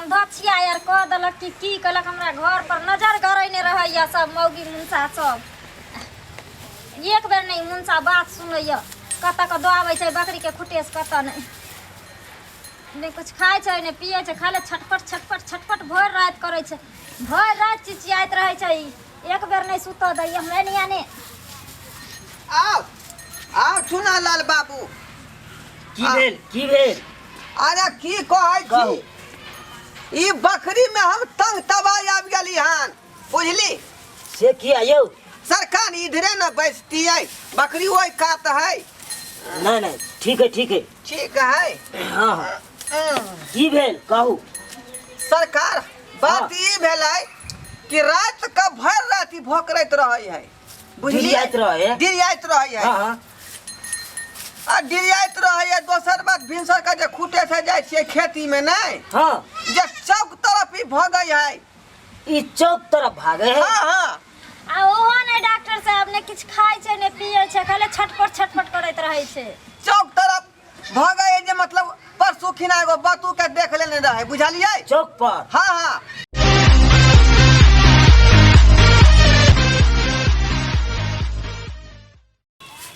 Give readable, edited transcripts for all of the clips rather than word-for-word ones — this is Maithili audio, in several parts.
रामधछिया यार कह देलक कि की कहलक हमरा घर पर नजर गड़ैने रहैया सब मौगी मुनसा सब। एक बेर नहि मुनसा बात सुनैया, कतऽ कऽ दऽ आबै छै बकरीके खुटेस, कतऽ नहि नहि कुछ खाइ छै नहि पियै छै, खाली छटपट छटपट छटपट भरि राति करै छै, भरि राति चिचियाइत रहै छै ई। एक बेर नहि सुतऽ दैया हमरा नहीं आने। आओ आओ चुना लाल बाबू। की भेल, की भेल? अरे की कहै छी, कहू। ई बकरी में हम तंग तबाही आबि गेली हन, बुझली? से किया यौ? सरकार इधरे न बैसतियै, बकरी ओहि कात है। नहीं नहीं, ठीक है ठीक है। ठीक है। हाँ हाँ, की भेल कहू? सरकार बात हाँ। ई भेलै कि रात के भरि राति भोकरैत रहै है, बुझलियै? डिरियाइत रहै है। डिरियाइत रहै है। हाँ हाँ। आ डिरियाइत रहै है। दोसर बात, भिनसर के जे खूटे से जाइ छियै खेती में, नहि हाँ, जे चौक तरफ ई भगै है। ई चौक तरफ भागे है? हाँ हाँ। आ ओहो नहि डॉक्टर साहब, ने किछु खाइ छै ने पियै छै, खाली छटपट छटपट करैत रहै छै। चौक तरफ भगै है जे मतलब परसू खिना एगो बतू के देख लेने रहै, बुझलियै? चौक पर? हाँ हाँ।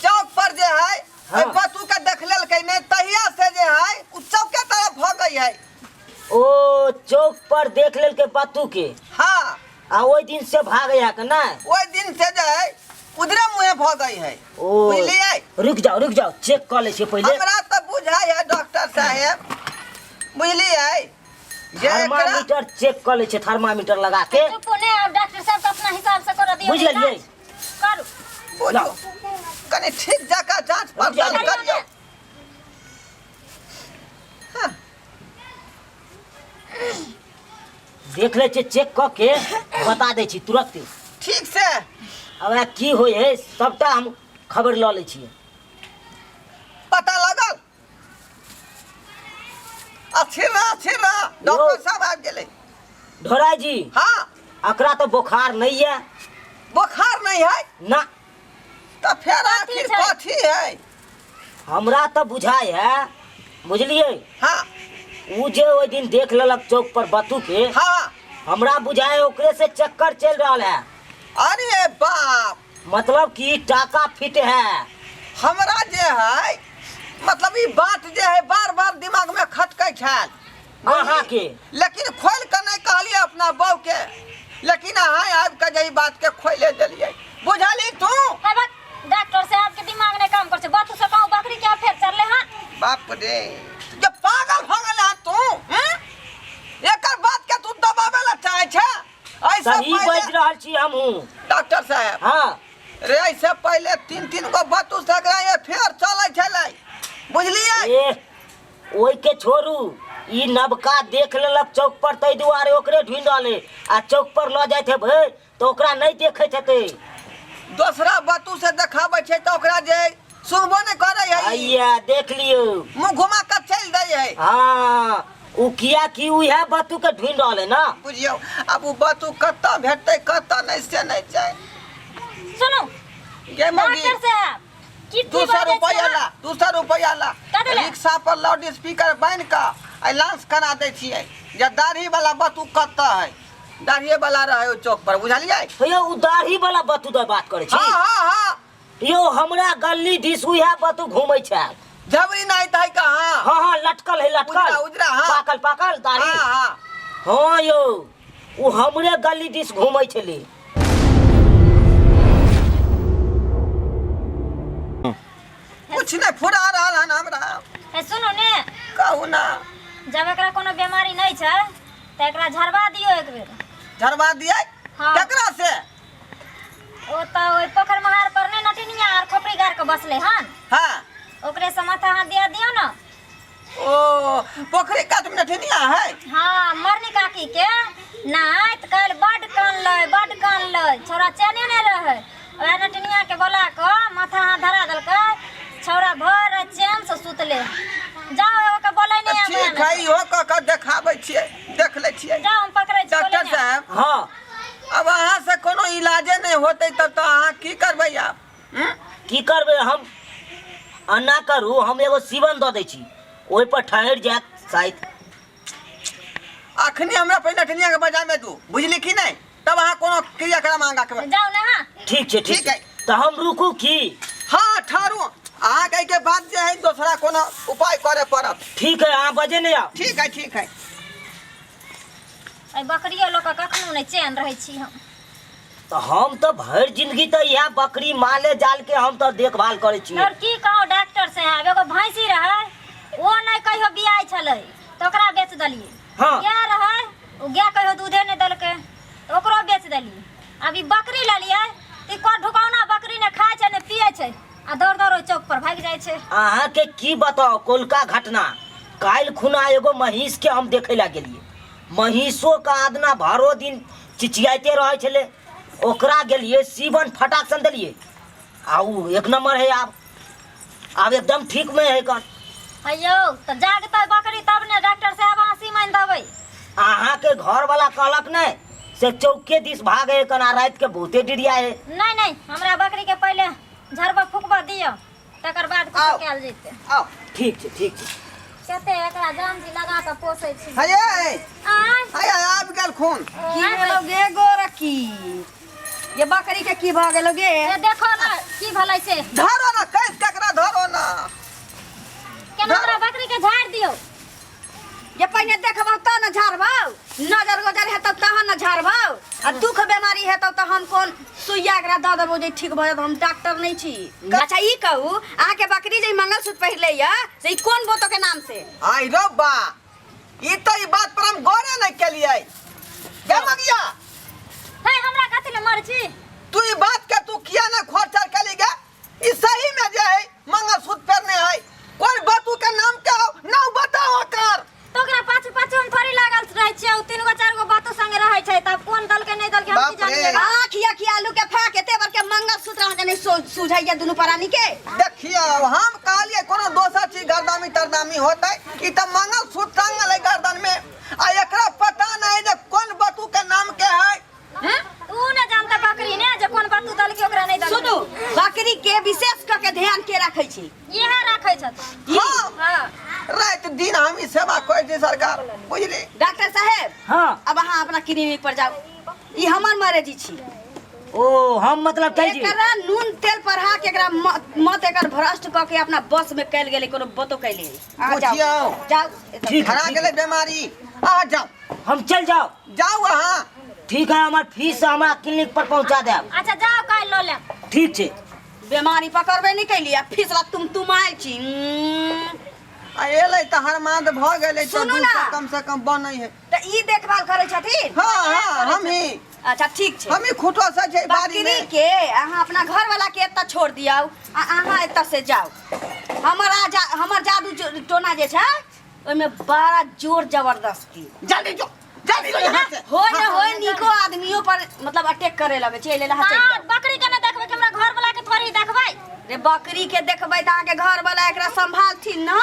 चौक पर जे है हाँ। ओहि बतू के देख लेलकै नहि, तहिया से जे है उ चौके तरफ भगै है। ओ चौक पर देख लेलकै बतू के? हाँ। आ ओहि दिन से भागे है के नहि? ओहि दिन से जे है उधरे मुँहे भगै है। ओ बुझलियै? रुक जाओ रुक जाओ, चेक कऽ लै छियै पहिले। हमरा तऽ बुझाइ है डॉक्टर साहेब, बुझलियै जे एकरा थर्मामीटर चेक कऽ लै छियै, थर्मामीटर लगा के। चुप नहि, आब डॉक्टर साहब के अपना हिसाब से करऽ दियौ। बुझि गेलियै? करू। बुझू, लाउ। कनि ठीक जकाँ जाँच पड़ताल जाउ। करियौ। हाँ, देख लै छियै, चेक कऽ के बता दै छी तुरन्त। ठीक से। अब एकरा की होइ है सबटा हम खबर लऽ लै छियै। पता लगल? अथिर रह, अथिर रह, डॉक्टर साहब आबि गेलै। ढोराई जी। हाँ। एकरा तऽ बोखार नहीं है। बोखार नहीं है? ना। तऽ फेर कथी आखिर छै? कथी है? हमरा तऽ बुझाइ है, बुझलियै? हाँ। उ जे ओहि दिन देख लेलक चौक पर बतू के, हाँ, हमरा बुझाइ ओकरे से चक्कर चलि रहल है। अरे बाप, मतलब कि टाका फिट है। हमरा जे है मतलब ई बात जे है बार बार दिमाग में खटकै छल अहाँ के, लेकिन खोल के नहीं कहलियै अपना बहू के, लेकिन अहाँ आबि के जे ई बात के खोले देलियै, बुझली तू? हे बक, डॉक्टर साहब के दिमाग नहीं काम कर छै, बातू से कहूं बकरी के फेर चलले हन। बाप रे, जे पागल भऽ गेल हन तू, हम्म? एकर बात के तू दबावे ला चाहे छे? ऐसे सही पहिले बाजि रहल छी हमहूँ। डॉक्टर साहब। हाँ। रे ऐसे पहिले तीन तीन गो बतू सगरा ये फेर चलै छलै, बुझलियै? ए ओहि के छोड़ू, ई नबका देख लेलक चौक पर ताहि दुआरे ओकरे ढूंढि रहल है, आ चौक पर लऽ जाइत हेबै तऽ ओकरा नहि देखैत हेतै। दोसरा बतू से देखाबै छै तऽ ओकरा जे सुनबो नहि करै है। आइया देख लियौ, मुँह घुमा कऽ चलि दै है। हाँ, उ किया कि उएह बतू के ढूंढि रहल है ना। बुझियौ आब उ बतू कतऽ भेटतै कतऽ नहि से नहि छै। सुनू गे मौगी, डॉक्टर साहब की 200 बाजै छी रुपैआ अहाँ? ला, 200 रुपैआ ला। कथी ला? रिक्शा पर लाउड स्पीकर बान्हि कऽ एलाउंस करा दै छियै जे दाढ़ी वाला बतू कतऽ है। दाढ़िए वाला रहै ओहि चौक पर, बुझलियै? हे यौ, उ दाढ़ी वाला बतू दऽ बात करै छी? हाँ हाँ हाँ। यौ हमरा गली दिस उएह बतू घूमै छै। झबरी नहीं था कहाँ? हाँ हाँ, लटकल है लटकल। उजरा, उजरा, हाँ। पाकल पाकल दाढ़ी। हाँ हाँ। हाँ यौ, उ हमरे गली दिस घूमै छलै। कुछ नहीं फुरा रहल हन हमरा। हे सुनू ने। कहू ना। जब एकरा कोनो बीमारी नहीं छै तऽ एकरा झरवा दियौ एक बेर। झरवा दियै? हाँ। केकरा से? ओ तऽ ओहि पोखरि महार पर नहि नटिनिया आर खोपड़ी गाड़ के बसले हन। हाँ। ओकरे से माथा हाथ दिया दियौ ना। ओ पोखरि कात में नटिनिया है? हाँ, मरनी काकी के नाइत काल्हि बड्ड कानलै, बड्ड कानलै, छौड़ा चैने नहि रहै। ओएह नटिनिया के बोला कऽ माथा हाथ धरा देलकै, छौड़ा भरि राति चैन से सुतले। जाओ एगो के बोलै नहि आबै। ठीक है, इहो कऽ कऽ देखाबै छियै, देख लै छियै। जाओ हम पकड़ै छी। डॉक्टर बोलै नहि आबै। साहब। हाँ। अब अहाँ से कोनो इलाजे नहि होतै तब तऽ अहाँ की करबै आब? हम्म? की करबै हम? एना करू, हम एगो सीवन दऽ दै छी, ओहि पर ठहरि जायत शायद। अखनी हमरा पहिले नटिनिया के बजामे दू, बुझली कि नहि? तब अहाँ कोनो क्रियाक्रम आगाँ करबै। जाउ ने अहाँ। ठीक छै, ठीक ठीक छै। है। तऽ हम रुकू की? हाँ ठहरू, अहाँ के बाद जे है दोसरा कोनो उपाय करे पड़त। ठीक है, अहाँ बजे नहि आउ। ठीक है, ठीक है। एहि बकरियो लऽ कऽ कखनो नहि चैन रहै छी हम। तऽ हम तऽ भरि जिंदगी तऽ इएह बकरी माले जाल के हम तऽ देखभाल करै छी। और की कहू डॉक्टर साहब, एगो भैंसी रहै, ओ नहि कहियो बियाइ छलै तऽ ओकरा बेच देलियै। गाय रहै, ओ गाय कहियो दूधे नहि देलकै तऽ ओकरो बेच देलियै। आब ई बकरी लेलियै तऽ ई ढुकौना बकरी नहि खाइ छै नहि पियै छै आ दौड़ दौड़ ओहि चौक पर भागि जाइ छै। अहाँके की बताउ कोलका घटना, काल्हि खुना एगो महींस के हम देखै लए गेलियै। महींसो के आदना भरो दिन चिचियाइते रहै छलै। ओकरा गेलियै सीवन फटाक सन देलियै आ उ एक नंबर है। आब आब एकदम ठीक में है कन। हयौ तऽ जागतै बकरी तब ने डॉक्टर साहब, अहाँ सीमन देबै। अहाँके घर वाला कहलक नहि से चौके दिस भागे कन आ राति के बहुते डिरिया है। नहीं नहीं, हमरा बकरी के पहिले झड़बा फुकबा दियौ, तकर बाद कुछो आउ। कयल जेतै। आउ। ठीक छै, ठीक छै। कते एकरा जान जी लगा कऽ पोसै छी। हे आँय? हे आबि गेल खून। की भेलौ गे गोरकी? ये बकरी के की भऽ गेलौ गे? ए देखो ना की भेलै से। धरो ना, कैस ककरा धरो ना। केना हमरा बकरी के झाड़ि दियौ। ये पहिने देखबौ तब न झाड़बौ, नजर गुजर हेतौ तहन न झाड़बौ, आ दुख बेमारी हेतौ तऽ हम कोन सुइया एकरा दऽ देबौ जे ठीक भऽ जायत? हम डॉक्टर नहि छी। अच्छा ई कहू, अहाँके बकरी जे ई मंगलसूत्र पहिरले यऽ से ई कोन बोतो के नाम से? आई रो बा, ई तऽ ई बात पर हम गौरे नहि केलियै। गे मगिया, हे हमरा कथी ले मर छी? तू ई बात के तू किया ने खोरचर केली गे? ई सही में जे है मंगलसूत्र पहिरने है, कोन बतू के नाम के हो ना बताओ ओकर। तो ओकरा पाछू पाछू हम थोड़ी लागल रहै छियै, ओ तीन गो चारि गो बातो संगे रहै छै, तब कोन दल के नहि दल के हम की बाप रे। जानिए। आँख आँखि आलू के फाक एते बड़के मंगलसूत्र अहाँके नहि सुझैया दुनू प्राणी के। देखियौ हम कहलियै कोनो दोसर चीज गर्दामी तरदामी होतै, ई तऽ मंगलसूत्र टांगल है गर्दन में आ एकरा पता नहीं जे कोन बतू के नाम के है। तू ने जानता बकरी ने जे कोन बातू दल के ओकरा नहीं दल। सुनू, बकरी के विशेष क के ध्यान के राखै छी? इएह राखै छथिन। हाँ। हाँ। राति दिन हम ई सेवा करै छी सरकार, बुझली? डॉक्टर साहेब। हाँ। अब अहाँ अपना क्लिनिक पर जाउ, ई हमर मरेजी छी। ओ हम मतलब कहै छी एकरा नून तेल पढ़ा के एकरा मत एकर भ्रष्ट क के अपना बस में कैल गेलै, कोनो बतो कैले। अहाँ जाउ। बुझियौ। जाउ। ठीक है, हरा ठीक गेलै है। बीमारी, अहाँ जाउ। हम चल जाओ? जाउ अहाँ। ठीक है, हमर फीस हमरा क्लिनिक पर पहुंचा देब। अच्छा जाओ, काल्हि लऽ लेब। ठीक छै। बीमारी पकड़बे नहीं कैली आ फीस ला तुम तुम आयल छी। आ एलै तऽ हरमाद भऽ गेलै तऽ सुनू दू ना। सए कम से कम बनै है। तऽ ई देखभाल करै छथिन? हाँ हाँ, हम ही। अच्छा ठीक छै। हम ही खूटो से छै बाड़ी बकरी में। के अहाँ अपना घर वाला के एतऽ छोड़ दियौ आ अहाँ एतऽ से जाउ। हमर आ जा, हमर जादू टोना जे छै ओहिमे बड़ा जोर जबरदस्ती। जल्दी जो, जल्दी जो यहाँ से। होय न होय निको आदमियों पर मतलब अटैक करे लगे छै, एहि लेल अहाँ चलि हाँ, जाउ। बकरी के नहि देखबै कि हमरा घर वाला के थोड़ी देखबै? रे बकरी के देखबै तऽ अहाँके घर वाला एकरा सम्भालथिन न,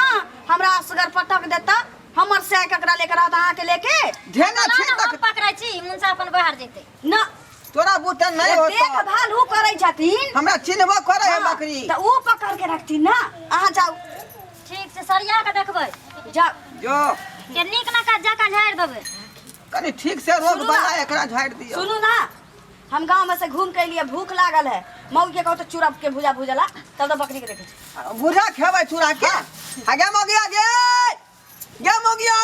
हमरा असगर पटक देता, हमर सै ककरा लेके रहत अहाँके लेके? धेने ना, छी ना, हम तक पकड़ै छी, मुनसा अपन बाहर जेतै। न तोरा बुते नहीं होतो। देखभाल उ करै छथिन। हमरा चिन्हबो करे है हाँ, बकरी। तऽ उ पकड़ के रखथिन ना, अहाँ जाउ। ठीक छै, सरिया के देखबै। जाउ। जो के नीक नका जकाँ झाड़ि देबै। कनी ठीक से रोग सुनू ना। बना एकरा झाड़ि दियौ। सुनू ना, हम गांव में से घूम के एलियै, भूख लागल है, मऊ के कहू तऽ चूड़ा के भुजा भुजला तब तऽ बकरी के देखै छी। भुजा खेबै चूड़ा के? आ गे मगिया गे, गे मगिया,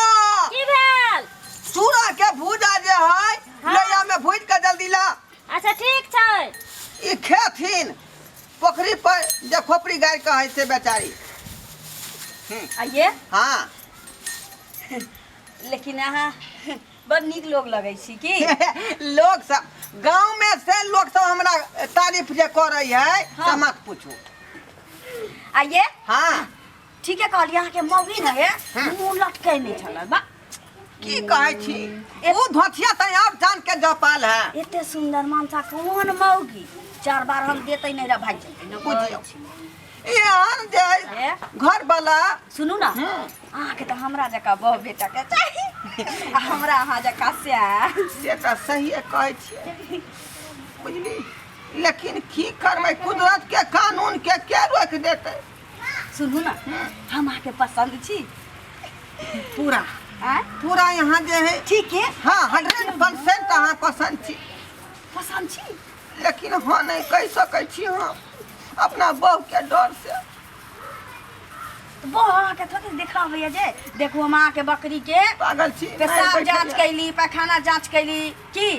की भेल? चूड़ा के भुजा जे है हाँ। लोहिया में भुज के जल्दी ला। अच्छा ठीक छै। ई खेथिन पोखरी पर जे खोपड़ी गाड़ि के है से बेचारी। आइए। हाँ। लेकिन अहाँ बड़ नीक लोग लगै छी की? लोग सब गांव में से लोग सब हमरा तारीफ जे करै है से हाँ। मत पूछू। आइए। हाँ। ठीके कहलियै, अहाँके मौगी ने हे मुँह लटकै नहि छलै बा। की कहै छी, ओ धोथिया तऽ और जान के जपाल है। एते सुंदर मानसा कोन मौगी, चार बार हम देतै नहि रह भागि जेतै न। बुझियौ। कहै छी। एहन जे हे? घर वाला। सुनू ना, अहाँके तऽ हमरा जकाँ बहु बेटा के चाही आ हमरा अहाँ जकाँ सएह। से तऽ सहिए कहै छियै बुझली, लेकिन की करबै, कुदरत के कानून के के रोकि देतै? सुनू ना, हम अहाँके पसन्द छी पूरा। आँय? पूरा यहाँ जे है ठीक है हाँ 100% अहाँ पसंद छी पसंद छी लेकिन हाँ नहीं कहि सकै छी हम अपना बहू के डर से तऽ बौह अहाँके थोड़े देखाबैया जे देखू हम अहाँके बकरी के पागल छी नहि पेशाब बैठल जाँच यऽ। कैली पैखाना जाँच कैली की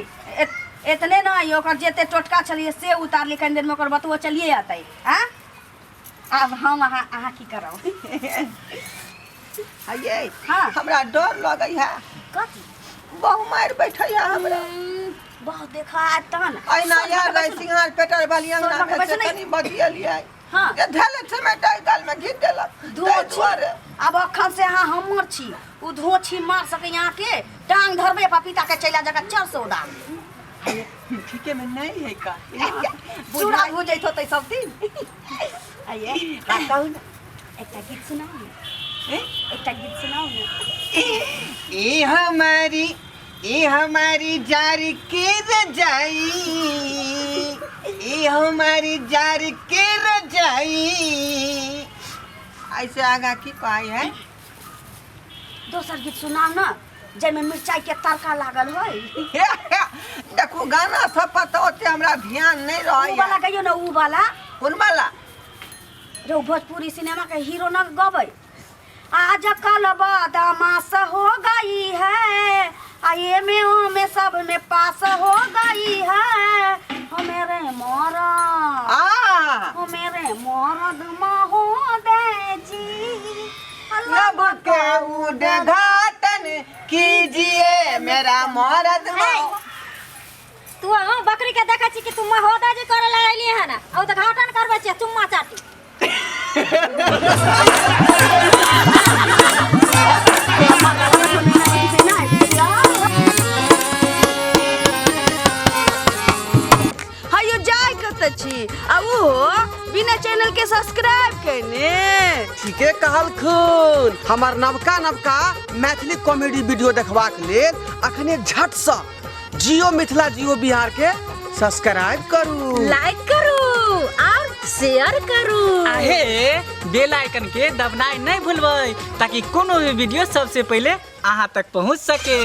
एतने नहि ओकर जते टोटका छलियै से उतारली कनि देरमे ओकर बतुओ चलिए अतै आँ आब हम अहाँ अहाँ की करब ये हाँ। हमरा डर लगै है कथी बहु मारि बैठै है हमरा बहुत देखा आयत तहन अहिना यार रहे सिंगार पेटर वाली अंगना सोझ में बैसू से ने। कनी बतियलियै हाँ। जे धैले समेटाइ गाल में घी देलक ताहि धोछी दुआरे आब अखन से अहाँ हमर छी ओ धोछी मार सकै अहाँके टांग धरबै पपीता के चैला जगह चल सौदा ठीके में नहीं है का चूड़ा भुजैत होतै सब दिन आइए हाँ, कहू ना एकटा गीत सुनाउ ने एकटा गीत सुनाउ ने ई हमारी ई हमारी जार के रजाई ई हमारी जार के रजाई ऐसे आगा की कहै है दोसर गीत सुनाउ ने जाहिमे मिरचाई के तड़का लागल होय देखू गाना सब पर तऽ ओते हमरा ध्यान नहीं ऊ वाला रहै गइयो ने ऊ वाला कोन वाला रे भोजपुरी सिनेमा के हीरो न गबै आज कल बदमाश हो गई है आ ये में ओ में सब में पास हो गई है हो मेरे मरद आ हो मेरे मरद महोदय जी लब के उद्घाटन कीजिए मेरा मरद महो- तू हम बकरी के देखै छी कि तू महोदय जी करे ला अइली हन आ उद्घाटन करबै छी चुम्मा चाटी हयो जाय कतऽ छी आ ओहो बिना चैनल के सब्सक्राइब केने ठीके कहलखुन हमर नवका नवका मैथिली कॉमेडी वीडियो देखबाक लेल अखने झटसँ जियो मिथिला जियो बिहार के सब्सक्राइब करू लाइक करू और शेयर करू आहे बेल आइकन के दबनाइ नहि भूलबै ताकि कोनो भी वीडियो सबसे पहिले अहाँ तक पहुँच सके।